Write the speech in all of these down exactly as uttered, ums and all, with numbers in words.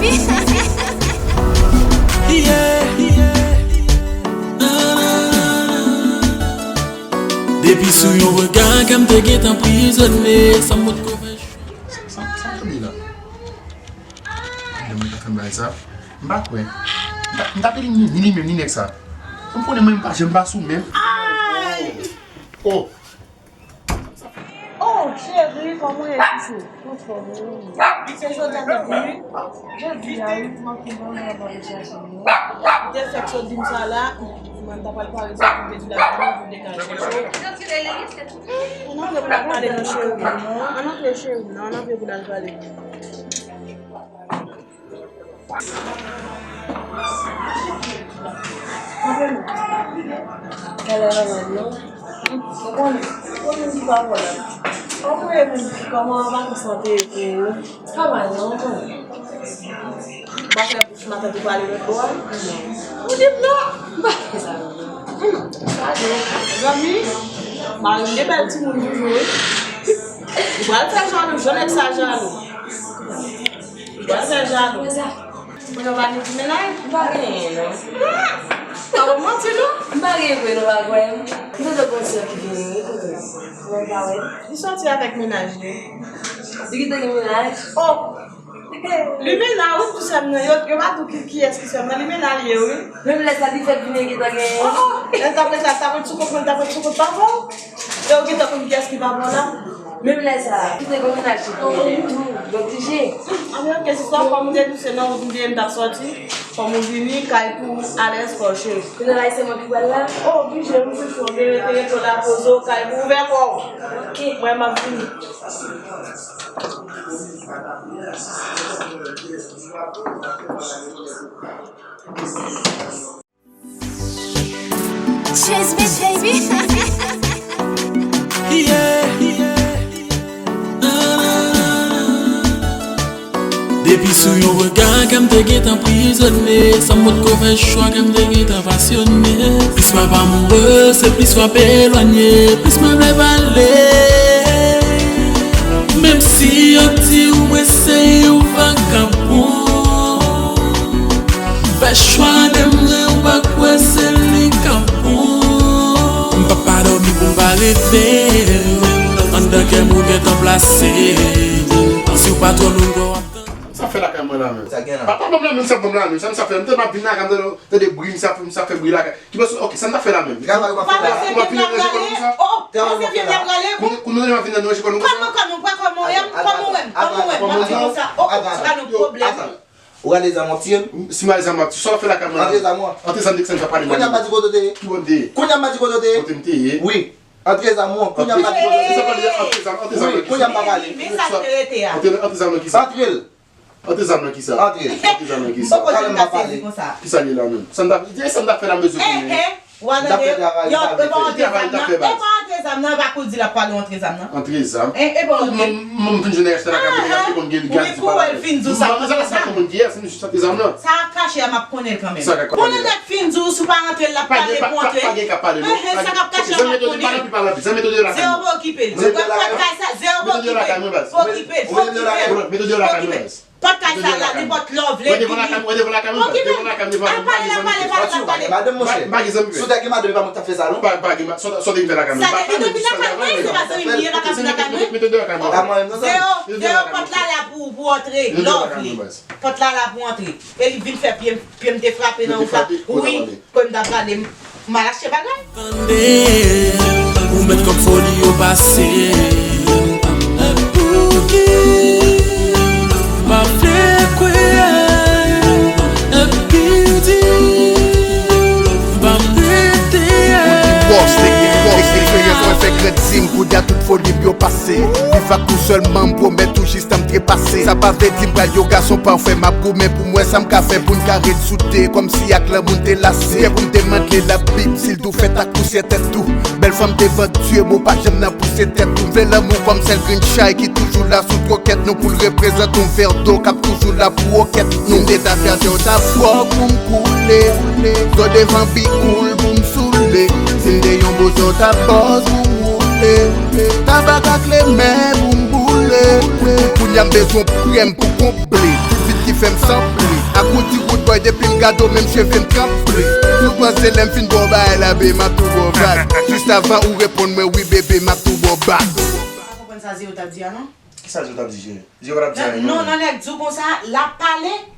Depi sou yon rega ke m te gentan prizone, sa m potko fè. Sa, sa, sa tande la. Lè mwen ta fè m bagay sa, m pa kwè. M ta, m ta pede ni, ni li menm, ni nèg sa. M konnen mwen, m pa, je m pa sou menm. Oh! Oh, cheri, kòman w ye, chouchou? Anfòm, wi. Se jodi a depi, jodi a, wi, m ap pran nan pale chache, wi. Ou te fèk sot di m sa la, mwen ta pral pare sa pou te di la, pou te ka chèche. Ann antre pou n al pale, non, cheri. Ann antre, cheri, non, ann antre pou n al pale. Talè a mal non. Ou konnen, ou konnen li pa bon la. Ou konnen kòman vakans lan te ye pou ou. Travay non, ou konnen. Ou pa fè bouch matant ou pale lòt bò a? Ou di m non. M pa fè sa non. Sa di, zanmi, mari m gen bèl timoun toujou wi. Ou pral fè jalou, jan nèg sa jalou. Ou pral fè jalou. Kounye a w pa gen ti mennaj? M pa genyen non. Pa w manti non. M pa genyen vre non, pa kwè m. M te dwe gon sè ki genyen wi, kote. Mwen pa wè. Li sòti avèk mennaj li. Li kite gen mennaj? Oh! Li mennaj wi, pou sè m nan. Yo, yo pa di w ki, kiyès ki sè m nan. Li mennaj li ye wi. Menm lè sa li fèk vini gentan genyen. Oh, oh. Lè l t ap rete la, l t ap ret sou kont mwen, l t ap ret sou kont papa w. E w gentan konn kiyès ki papa w la? Menm lè sa, kite gon mennaj li genyen tou, oblije. Anben oke, si sa fò m te di w se nan wout m te ye m t ap sòti, fò m ou vini kay pou alèz kò w cheri. Kounye a la e sè mwen ki pral la? Oh, oblije wi chouchou, oblije rete, rete w la poze w kay pou ouvè kò w. Oke. Mwen m ap vini. Chase me, baby. Yeah, yeah. Depi sou yon rega ke m te gentan prizone, san m potko fè chwa ke m te gentan pasyone. Plis m ap amoure, se plis w ap elwanye, plis mwen vle pale. Menm si yo di w mwen se yon vagabon, fè chwa de mwen ou pa kwè se li k ap bon. M p ap pa dòmi pou m pa reve. Anndan kè m ou gentan plase. Si w pa twò loun, w ap tann. Sa fè lakay mwen la menm? Sa gen la. Pa, pa ban m la menm, sa ban m la menm. Sa m sa fè? M tande m ap vin lakay, m tande, tande bri, m sa fè, m sa fè bri lakay. Ki pase, oke, sa m ta fè la menm? Travay ou pa fè la. Ou pa vin nan ranje kò nou konsa? Oh, travay ou pa fè la. Kounye, kounye a m ap vin nan ranje kò nou konsa? Kòman, kòman, kòman w wè m? Kòman w wè m? Kòman w wè m? Mwen di konsa. Oh, oh, se pa nan pwoblèm. Ou rale zam w ap tiye m? Si m rale zam m ap tiye, sa w ap fè lakay mwen la? Antre zam ou an. Antre zam de ki sa m ta pale la? Kounye a m pa di kote w te ye? Ki bò m te ye? Kounye a m pa di kote w te ye? Kounye m te ye? Wi. Antre zam ou an. Kounye a m pa di kote w te ye? Antre zam, antre zam nan ki sa? Wi, kounye a m pa pale. Men sa k te rete a. Antre, antre zam nan ki sa? Antre l. Antre zam nan ki sa? Antre. Antre zam nan ki sa? Talè m pa pale. Kisa l ye la menm? Sa m ta, e sa m ta fè la m bezwen konnen. Eh, eh. Ou pa tande? Yo, e pa antre zam nan. E pa antre zam nan, e pa kou di l ap pale antre zam nan. Antre zam? E, e pa antre. Mwen, mwen, mwen vin jwenn achte lakay mwen, li konn gen li gad di pale. Wi, kou el fin di w sa. Mwen, sa, sa konn ki es, mwen jis antre zam nan. Sa k ap kache a, m ap konnen l kanmenm. Sa k ap kache a. Konnen nèg fin di w, si w pa antre l, l ap pale pou antre. Pa gen k ap pale non. Sa k ap kache a, m ap konnen. Zam mete w lakay mwen. Zero pa okipe l. Pòt kay sa, zero pa okipe l. Okipe l, fò okipe l. Mete w lakay mwen. Pòt kay sa la, nenpòt lè w vle. Mwen devan lakay mwen, mwen devan lakay mwen, devan lakay mwen, devan lakay mwen. Al pale, al pale, al pale, al pale. Madanm, monchè. M pa gen zanmi. Si w ta gen madanm, e pa mwen k t ap fè sa, non. Pa, pa gen ma-, sa w te vin fè lakay mwen. Sa te vin lakay mwen, se pa zanmi m ye, pa ka vin lakay mwen. Mete w deyò lakay mwen. Zero, zero, pòt la la pou, pou w antre, lè w vle. Pòt la la pou w antre. E li vin fè pye m, pye m te frape nan wout la. Wi. Kòm m ta prale, m al achte bagay. Tande, ou mèt kòk foli yo pase. Pouki m pa vle kwè, epi di, m pa rete. Bòs, eksperyans mwen fè grandi m, kounye a tout foli m yo pase. Viv ak ou sèlman, m pwomèt ou jis tan m trepase. Sa pa vle di m pral yon gason pafè, m ap goumen pou m wè sa m ka fè pou n ka ret soude, kòmsi ak lanmou n te lase. Kè pou m te mantle Labib, si l di w fèt ak pousyè tèt ou. Bèl fanm devan Dye, men w pa janm nan pouse tèt ou. M vle lanmou kòm sèl grenn chay ki toujou la sou twokèt nou, pou l reprezante yon vè dlo k ap toujou la pou wokèt nou. Si m te ta fè atè, w t ap gwòg pou m koule. Dlo devan bikoul pou m soule. Si m te yon bouzen, w t ap bòz pou m woule. Tabak ak lemè pou m boule. Kounye a m bezwen prèm pou konble. Tout vid ki Fè m sanpli. Ak ou di wood boy depi m gade w menm cheve m tranpli. Si w panse lè m fin ba w bagay la bebe m ap tou ba w bak. Jis avan ou reponn mwen wi bebe m ap tou ba w bak. Ou pa konprann sa Zero t ap di a non? Kisa Zero t ap di Zero? Zero pa t ap di anyen non. Non, nan nèg di w konsa, l ap pale.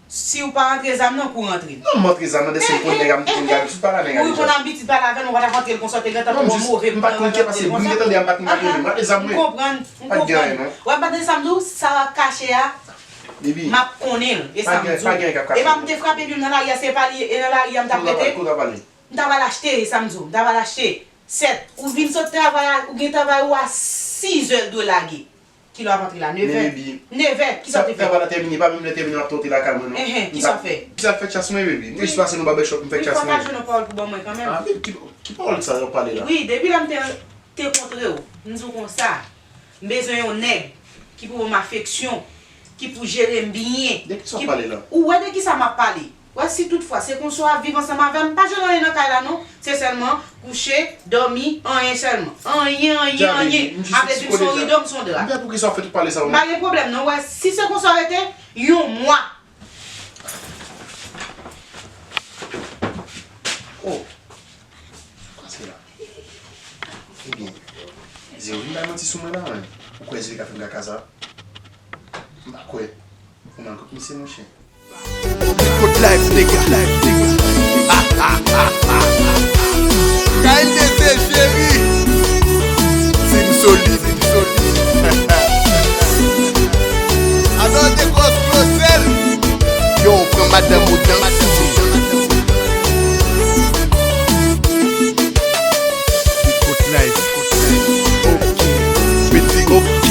Si w pa antre zam nan, kou rantre. Non, m antre zam nan, deske m konn nèg a m te konn gen abitid pale a nèg a deja. Ou konn abitid pale avè l, ou pa t ap antre l konsa, w te gentan twò move pou w antre l konsa. M pa t konn kè pase bri m te tande a m pa t konn gade menm. Gade zam mwen. M konprann, m konprann. W ap tande sa m di w, sa w ap kache a, m ap konnen l, e sa m di w. E pa m te frape epi m nan lari a, se pa li, e nan lari a m t ap rete. M t ap al achte, e sa m di w, m t ap al achte. Sèt, ou vin sot travay a, ou gen travay ou a sizè l dwe lage. Kilè w ap antre la? Nevè? Nevè, kisa w te fè? Travay la tèmine, pa menm lè tèmine m ap tante lakay mwen non. Enhen, kisa w fè? Kisa k fèt chas mwen baby? M te jis pase nan barbershop m fè chas mwen. Wi, fò w ta jwenn yon pawòl pou ban mwen kanmenm. Ah, men ki, ki pawòl sa w ap pale la? Wi, depi lè m te, te kontre w, m di w konsa, m bezwen yon nèg ki pou ban m afeksyon, ki pou jere m byen. De kisa w ap pale la? Ou wè de kisa m ap pale? Wè si toutfwa se konsa w ap viv ansanm avè m, pa jwenn anyen nan kay la non. Se sèlman kouche, dòmi, anyen sèlman. Anyen, anyen, anyen. Ap vle di m se yon rido, m se yon dra. M pè poukisa w fè tout pale sa yo. M pa gen pwoblèm non, wè si se konsa w rete, yon mwa. Oh. Pase la. Ebyen, Zero vin bay manti sou mwen la, men. Ou kwè Zero ka fè m kaka sa? M pa kwè. Ou nan kot misye, monchè. Kot life, nigga. K N D C, cheri. Team solid, team solid. Alò, de gwo flosèl. Yo, pran madanm ou dan. Kout life. Ok. Mete ok.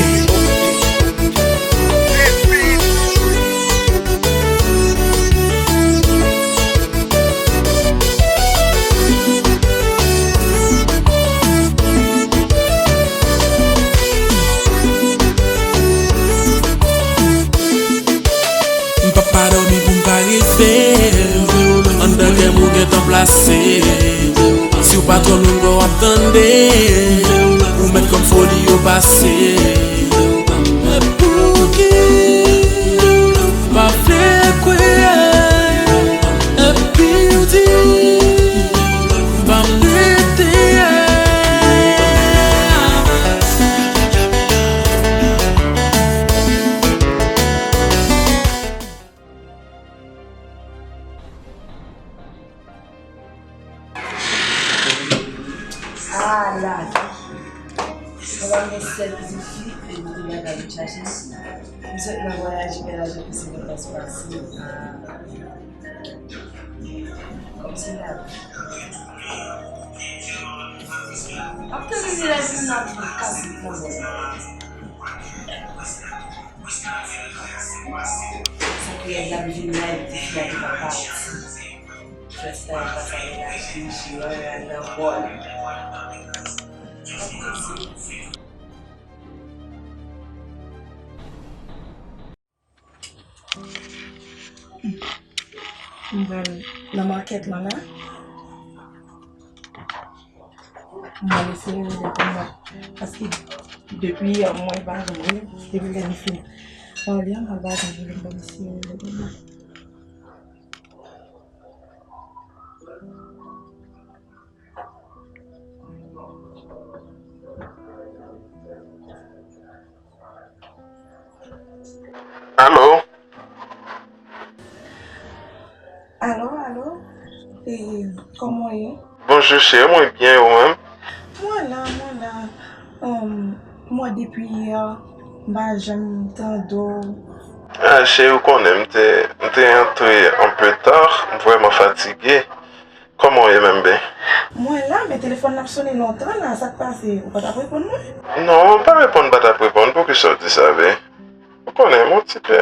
M p ap pa dòmi pou m pa reve. Anndan kè m ou gentan plase. Si w pa twò lwen, w ap tande. Ou mèt kòm foli yo pase. Pouki m pa vle kwè? Epi w di m pa merite. Ala! Mwen pa gen sèl pitit fi, e m te bay bagay chache. M sot nan vwayaje, fè lajan pou se depans pase. Kòmsi la. M ap tande se la di m nan kase pwoblèm. Sa fè la m vin la, epi fi a te pa pati. Fè sa, pa sa, la, fi, jiran, la, nan bòl. M pral nan makèt lan la. M pral eseye rele pou mwen. Paske depi yè mwen pa janm rele. Depi lè m fin pale a, mwen pa janm rele. M pral eseye rele pou mwen. Alo? Alo, alo? E, kòman w ye? Bonjou, cheri, mwen byen, ou menm? Mwen la, mwen la. Ahn, mwen depi yè, m pa janm tande w. Ah, cheri, ou konnen, m te, m te antre anpe ta, m vrèman fatige. Kòman w ye menm, be? Mwen la, men telefòn nan ap sone lontan la, sa k pase? Ou pa t ap reponn mwen? Non, m pa reponn, m pa t ap reponn. Poukisa w di sa, be? Ou konnen, m on ti pè,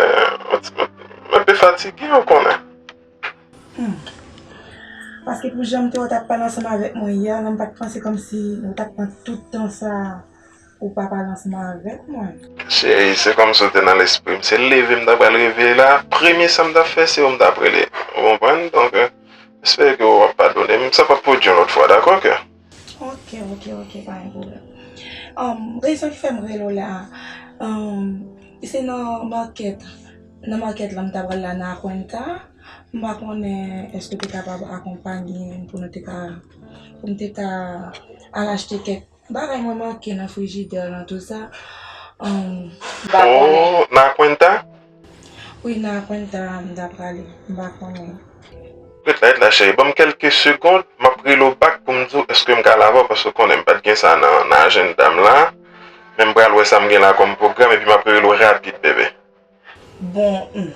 on ti, m enpe fatige, ou konnen. Hmm. Paske pou jan m te wè w t ap pale ansanm avèk mwen yè, non, m pa t panse kòmsi ou t ap pran tout tan sa a. Ou pa pale ansanm avèk mwen. Cheri, se kòmsi w te nan lespri m. Se leve m ta pral reveye la. Premye sa m ta fè, se ou m ta ap rele. Ou konprann? Donk, espere ke w ap padone m. Sa p ap pwodui yon lòt fwa, dakò, kè? Ok, ok, ok, pa gen pwoblèm. Um, rezon ki fè m rele w la, um, se nan makèt. Nan makèt la, m ta pral la nan Aquenta. M pa konnen èske w te kapab akonpanye m pou nou te ka, pou m te ka al achte kèk bagay mwen manke nan frijidè lan, tou sa. Um, m pa konnen. Oh, nan Aquenta? Wi, nan Aquenta m ta prale. M pa konnen. Ret la, ret la, cheri. Ban m kèlke segonn, m ap rele w back pou m di w èske m ka al avè w, paske w konnen m pa t gen sa nan, nan ajanda m la. Men m pral wè sa m gen la kòm pwogram, epi m ap rele w rapid, bebe. Bon, hmm.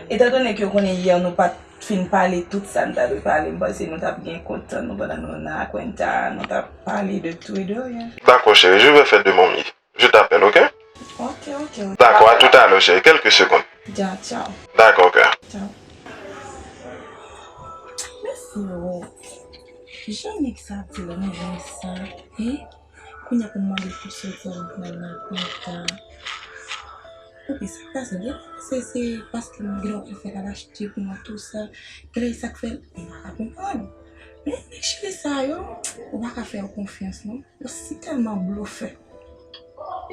Etandone ke w konnen yè nou pa t fin pale tout sa n ta dwe pale, m panse nou t ap gen kontan nou pandan nou nan Aquenta, nou t ap pale de tout e de rien. Dakò, cheri, je vais faire de mon mieux. Je t'appelle, ok? Ok, ok, ok. Dakò, à tout à l'heure, cheri. Quelques secondes. Dja, tchaw. Dakò, ok. Tchaw. Mèsi, Rod. Jan nèg sa ap di la, mwen renmen sa. Hein? Kounye a pou m mande l pou sòti avèk mwen nan konta. Epi sa k pase, gen lè se, se paske m gen lè w ap fè l al achte pou mwen, tou sa. Gen lè e sa k fè l, m pa ka konprann. Men nèg chili sa yo, ou pa ka fè yo konfyans non. Yo si tèlman blofè.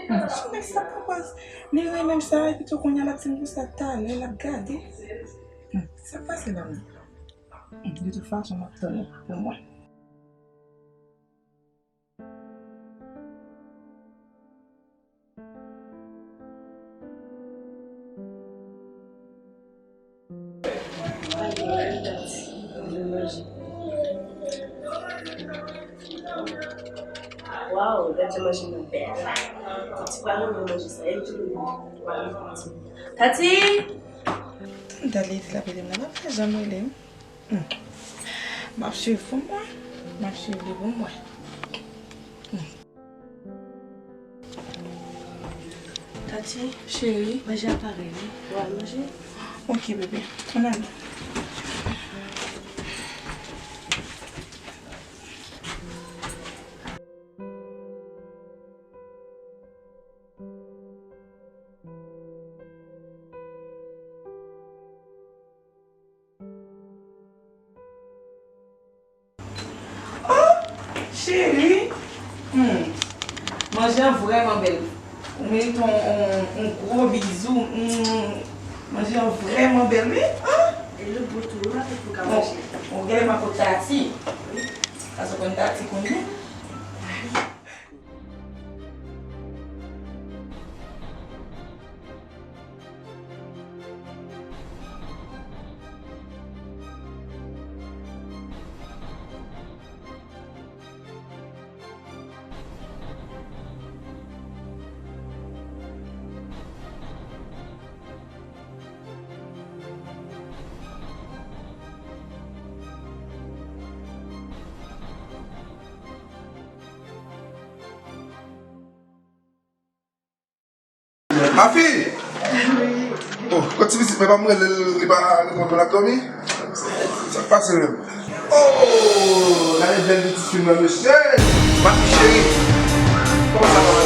Hmm, si nèg sa pa pas, li renmen m sa, epi tou kounye a l ap di m konsa talè, l ap gade. Hmm, sa k pase la menm? Hmm, de tout fason, m ap tann ou pou mwen. Waw, gad jan manje mwen bèl. Tati pa renmen manje sa, e tou. Tati! Tande Lady l ap rele m nan, pa fè janm rele m. Hmm. M ap swiv pou m wè. M ap swiv li pou m wè. Hmm. Tati, cheri, manje a pare wi. W al manje? Ok, bebe. Ann ale. Oh, cheri. Hmm. Manje an vrèman bèl. Ou merite yon, yon, yon gwo bizou. Hmm. Manje an vrèman bèl, wi. Ah. E lòt bò tou, wi, pa tout moun ka manje. Ou gen lè m ap pot Tati. Wi. Paske konn Tati konnen. Mafi! Oh, kot ti pitit mwen pa m rele l, li pa reponn mwen, l ap dòmi? Sa k pase menm? Oh, gade bèl pitit fi m nan, mesye! Mafi cheri! Kòman sa va?